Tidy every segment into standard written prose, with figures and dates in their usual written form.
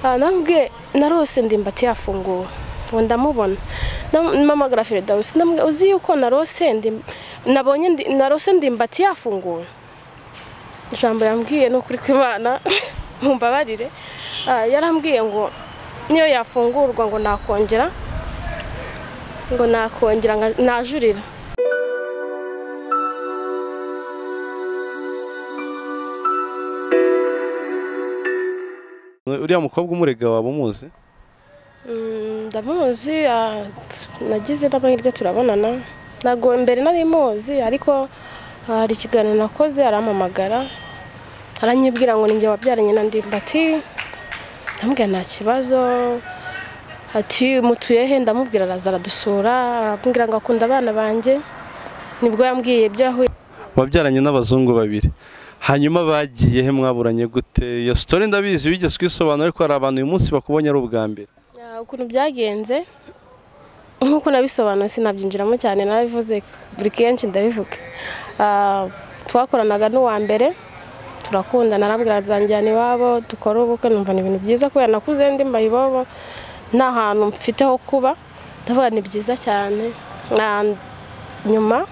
Nambwiye narose Ndimbati yafunguwe ngo ndamubona, mpamagara Firidawusi ndamubwira uzi yuko narose nabonye narose Ndimbati yafunguwe. Ijambo yambwiye ni ukuri kw'Imana mumbabarire, yarambwiye ngo niyo yafungurwa ngo nakongera najurira. Uriya mukobwa umurega waba umuzi? Ndamuzi, nagize n'amahirwe turabonana. Ntabwo mbere nari muzi, ariko hari ikiganiro nakoze arampamagara aranyibwira ngo ninjye wabyaranye na Ndimbati. Ndamubwira nta kibazo, ati mutuye he? Ndamubwira araza aradusura, arambwira ngo akunda abana banjye. Nibwo yambwiye ibyo yahuye. Wabyaranye n'abazungu babiri, hanyuma bagiye he? Mwaburanye gute? Iyo story ndabizi wigeze kwisobanura, ariko hari abantu uyu munsi bakubonye ari ubwa mbere. Ukuntu byagenze nk'uko nabisobanuye sinabyinjiramo cyane, narabivuze buri kenshi ndabivuga. Twakoranaga n'uwa mbere turakundana, arambwira azanjyana iwabo dukora ubukwe. Numva ni ibintu byiza kubera nakuze ndi mayibobo nta hantu mfite ho kuba, ndavuga ni byiza cyane. Nyuma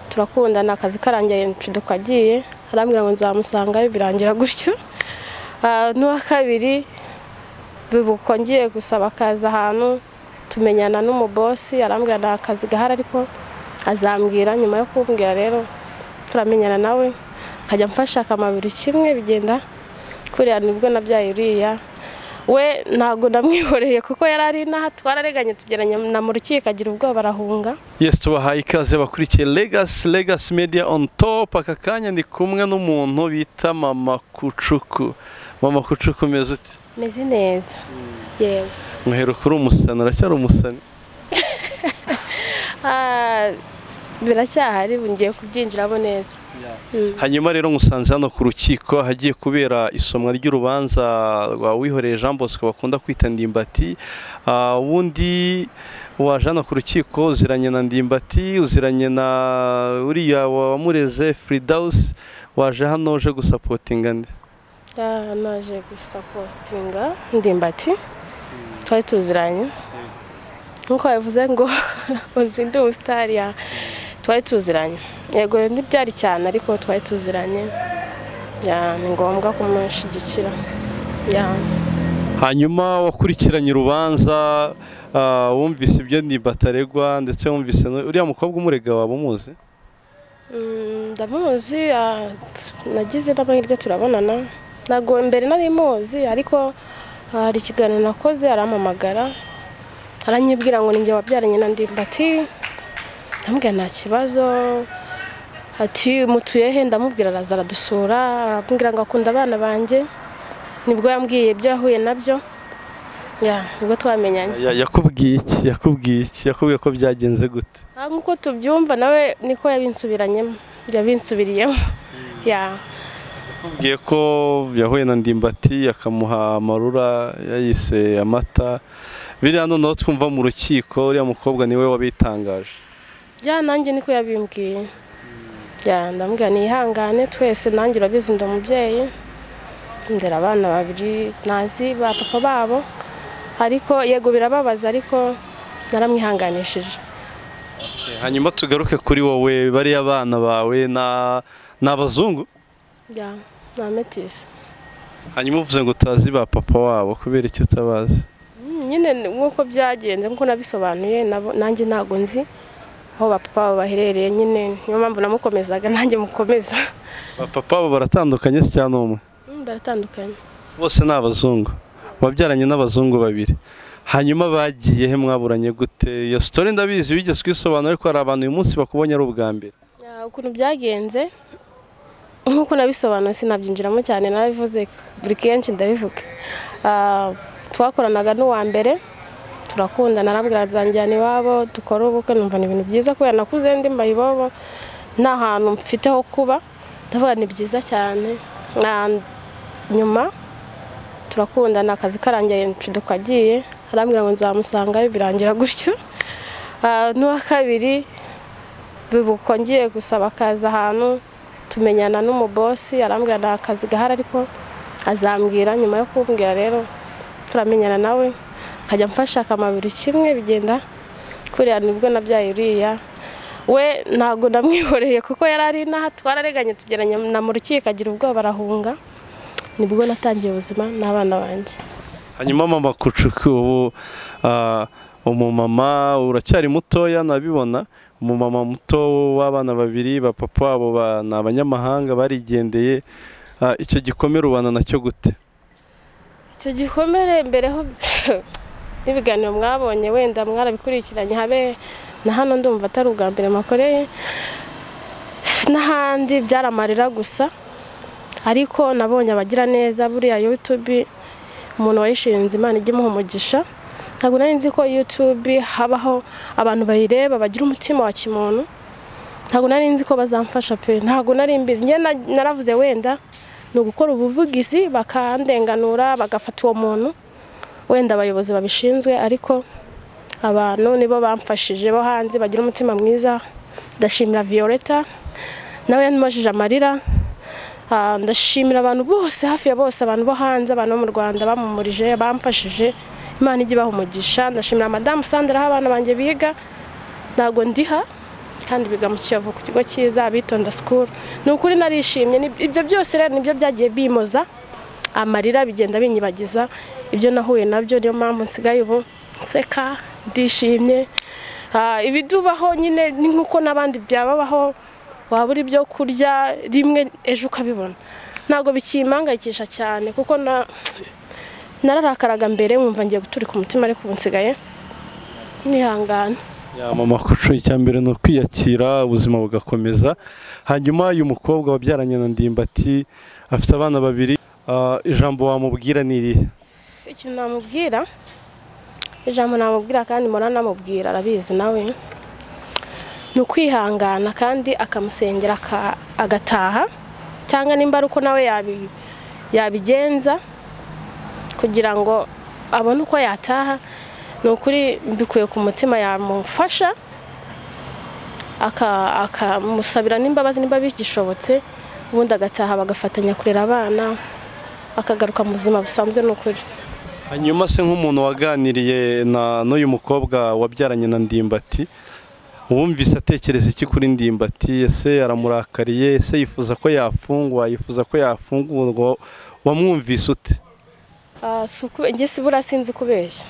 turakundana, akazi karangiye nshiduka agiye, arambwira ngo nzamusangayo, birangira gutyo. N'uwa kabiri bibuko ngiye gusaba akazi ahantu, tumenyana n'umubosi, arambwira nta kazi gahari ariko azambwira. Nyuma yo kumbwira rero turamenyana nawe, akajya amfasha akamabiri kimwe, bigenda kuriya. Nibwo nabyaye uriya we, ntabwo ndamwihoreye kuko yari ari inaha, twarareganye tugeranye na mu rukiko agira ubwoba arahunga. Yes, tubahaye ikaze bakurikiye Legacy Media on top. Aka kanya ndi kumwe n'umuntu bita Mama Kucuku. Mama Kucuku, umeze ute? Meze neza. Yewe. Muheruka uri umusani, uracyari umusani? Biracyahari, ngiye kubyinjiramo neza. Hanyuma rero musanze hano ku rukiko hagiye kubera isomwa ry'urubanza rwa Uwihoreye Jean Bosco bakunda kwita Ndimbati. Ubundi waje hano ku rukiko uziranye na Ndimbati, uziranye na uriya wamureze Firidawusi, waje hano uje gusapotinga nde? Naje gusapotinga Ndimbati, twari tuziranye nkuko babivuze ngo unzi ndi umusitari, twari tuziranye. Yego ntibyari cyane ariko twari tuziranye, ni ngombwa kumushyigikira. Hanyuma wakurikiranye urubanza, wumvise ibyo Ndimbati aregwa, ndetse wumvise uriya mukobwa umurega waba umuzi? Ndamuzi, nagize n'amahirwe turabonana. Ntabwo mbere nari muzi, ariko hari ikiganiro nakoze arampamagara aranyibwira ngo ninjye wabyaranye na Ndimbati. Ndamubwira nta kibazo, ati mutuye he? Ndamubwira araza aradusura, arambwira ngo akunda abana banjye. Nibwo yambwiye ibyo yahuye nabyo, nibwo twamenyanye. Yakubwiye iki? Yakubwiye iki? Yakubwiye ko byagenze gute? Nk'uko tubyumva nawe niko yabinsubiranyemo, yabinsubiriyemo. Yakubwiye ko yahuye na Ndimbati akamuha amarura yayise amata. Biriya noneho twumva mu rukiko uriya mukobwa niwe wabitangaje. Nanjye niko yabimbwiye. Ndamubwira nihangane twese, nanjye urabizi ndi umubyeyi, ndera abana babiri ntazi ba papa babo, ariko yego birababaza ariko naramwihanganishije. Hanyuma tugaruke kuri wowe, bariya abana bawe ni abazungu? Ni ametisi. Hanyuma uvuze ngo utazi ba papa wabo, kubera icyo utabazi? Nyine nk'uko byagenze nk'uko nabisobanuye, nanjye ntabwo nzi aho ba papa babo baherereye, nyine niyo mpamvu namukomezaga nanjye mukomeza. Ba papa babo baratandukanye se cyangwa umwe? Baratandukanye. Bose ni abazungu. Wabyaranye n'abazungu babiri. Hanyuma bagiye he? Mwaburanye gute? Iyo story ndabizi wigeze kwisobanura, ariko hari abantu uyu munsi bakubonye ari ubwa mbere. Ukuntu byagenze nk'uko nabisobanuye sinabyinjiramo cyane, narabivuze buri kenshi ndabivuga. Twakoranaga n'uwa mbere turakundana, arambwira azanjyana iwabo dukora ubukwe. Numva ni ibintu byiza kubera nakuze ndi mayibobo nta hantu mfite ho kuba, ndavuga ni byiza cyane. Nyuma turakundana, akazi karangiye nshiduka agiye, arambwira ngo nzamusangayo, birangira gutyo. N'uwa kabiri bibuko ngiye gusaba akazi ahantu, tumenyana n'umubosi, arambwira nta kazi gahari ariko azambwira. Nyuma yo kumbwira rero Turamenyana nawe akajya amfasha akamabiri kimwe bigenda kuriya, nibwo nabyaye uriya. We ntabwo ndamwihoreye kuko yari ari inaha, twarareganye tugeranye na mu rukiko agira ubwoba arahunga. Nibwo natangiye ubuzima n'abana banjye. Hanyuma mama Kucuku, ubu umumama uracyari mutoya nabibona, umumama muto w'abana babiri ba papa wabo ni abanyamahanga barigendeye, icyo gikomere ubana nacyo gute? Icyo gikomere mbere ho n'ibiganiro mwabonye wenda mwarabikurikiranye, habe na hano ndumva atari ubwa mbere makoreye n'ahandi byaramarira gusa, ariko nabonye abagira neza. Buriya YouTube umuntu wayishinze Imana ijye imuha umugisha. Ntabwo nari nzi ko YouTube habaho abantu bayireba bagira umutima wa kimuntu, ntabwo nari nzi ko bazamfasha pe, ntabwo nari mbizi. Njye naravuze wenda ni ugukora ubuvugizi bakandenganura bagafata uwo muntu, wenda abayobozi babishinzwe, ariko abantu nibo bamfashije bo hanze bagira umutima mwiza. Ndashimira Violeta nawe yanumajije amarira. Ndashimira abantu bose, hafi ya bose, abantu bo hanze, abantu bo mu Rwanda bamumurije, bamfashije, Imana ijye ibaha umugisha. Ndashimira Madamu Sandra aho abana banjye biga, ntabwo ndiha kandi biga mu Kiyovu ku kigo cyiza Abitonda School. Ni ukuri narishimye. Ibyo byose rero nibyo byagiye bimoza amarira, bigenda binyibagiza ibyo nahuye nabyo. Niyo mpamvu nsigaye ubu nseka ndishimye. Ibidubaho nyine ni nkuko n'abandi byababaho, wabura ibyo kurya rimwe ejo ukabibona. Ntabwo bikimpangayikisha cyane kuko nararakaraga mbere nkumva ngiye guturika umutima, ariko ubu nsigaye nihangana. Ya mama Kucu, icya mbere ni ukwiyakira ubuzima bugakomeza. Hanyuma uyu mukobwa wabyaranye na Ndimbati afite abana babiri, ijambo wamubwira ni irihe? Ikintu namubwira, ijambo namubwira kandi mpora namubwira arabizi nawe, ni ukwihangana kandi akamusengera agataha, cyangwa nimba ari uko nawe yabigenza kugira ngo abone uko yataha. Ni ukuri mbikuye ku mutima, yamufasha akamusabira n'imbabazi nimba bigishobotse, ubundi agataha bagafatanya kurera abana, akagaruka mu buzima busanzwe. Ni ukuri. Hanyuma se nk'umuntu waganiriye na n'uyu mukobwa wabyaranye na Ndimbati, wumvise atekereza iki kuri Ndimbati? Ese aramurakariye? Ese yifuza ko yafungwa? Yifuza ko yafungurwa? Wamwumvise ute? Njye sibura sinzi kubeshya,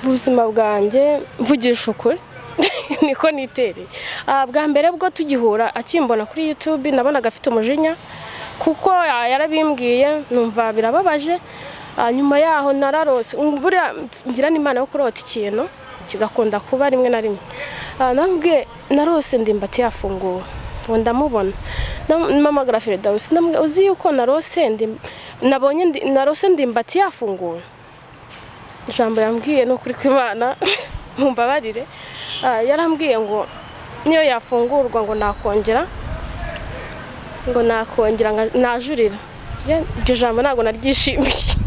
ubuzima bwanjye mvugisha ukuri niko nitereye. Bwa mbere bwo tugihura akimbona kuri YouTube nabonaga afite umujinya, kuko yarabimbwiye numva birababaje. Nyuma yaho nararose, buriya ngira n'Imana yo kurota ikintu kigakunda kuba rimwe na rimwe. Nambwiye narose Ndimbati yafunguwe, ngo ndamubona mpamagara Firdausi, ndamubwira uzi yuko narose nabonye narose Ndimbati yafunguwe. Ijambo yambwiye ni ukuri kw'Imana mumbabarire, yarambwiye ngo niyo yafungurwa ngo nakongera, ngo nakongera najurira. Iryo jambo ntabwo naryishimiye.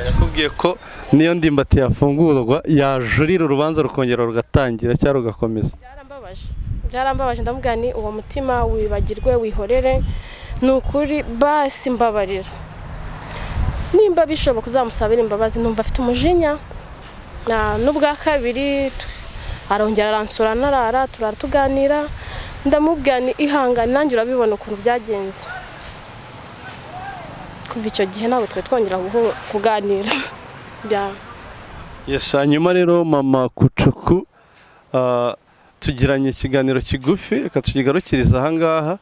Yakubwiye ko niyo Ndimbati yafungurwa yajurira urubanza rukongera rugatangira cyangwa rugakomeza? Byarambabaje, byarambabaje. Ndamubwira ni uwo mutima wibagirwe wihorere, ni ukuri basi mbabarira, nimba bishoboka uzamusabira imbabazi. Numva afite umujinya. N'ubwa kabiri arongera aransura narara, turatuganira, ndamubwira ni ihangane nanjye urabibona ukuntu byagenze. Kuva icyo gihe ntabwo twari twongera kuganira. Yes, hanyuma rero mama Kucuku, tugiranye ikiganiro kigufi, reka tukigarukiriza aha ngaha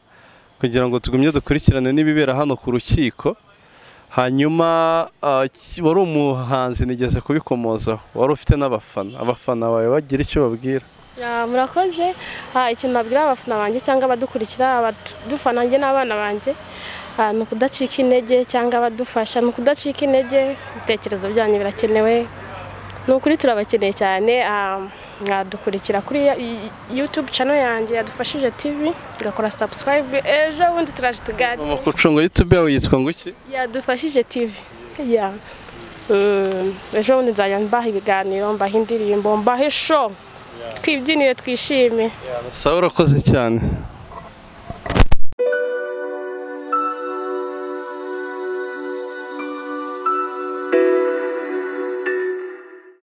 kugira ngo tugumye dukurikirane n'ibibera hano ku rukiko. Hanyuma wari umuhanzi nigeze kubikomozaho, wari ufite n'abafana, abafana bawe bagira icyo babwira? Murakoze. Ikintu nabwira abafana banjye cyangwa abadukurikira, abadufana njye n'abana banjye, ni ukudacika intege, cyangwa abadufasha ni ukudacika intege. Ibitekerezo byanyu birakenewe, ni ukuri turabakeneye cyane. Mwadukurikira kuri YouTube channel yanjye Yadufashije TV, ngakora subscribe, ejo bundi turaje tuganire. Mama Kucu, ngo YouTube yawe yitwa ngo iki? Yadufashije TV. Ejo bundi nzajya mbaha ibiganiro, mbaha indirimbo, mbaha show, twibyinire twishime. Sawa, urakoze cyane.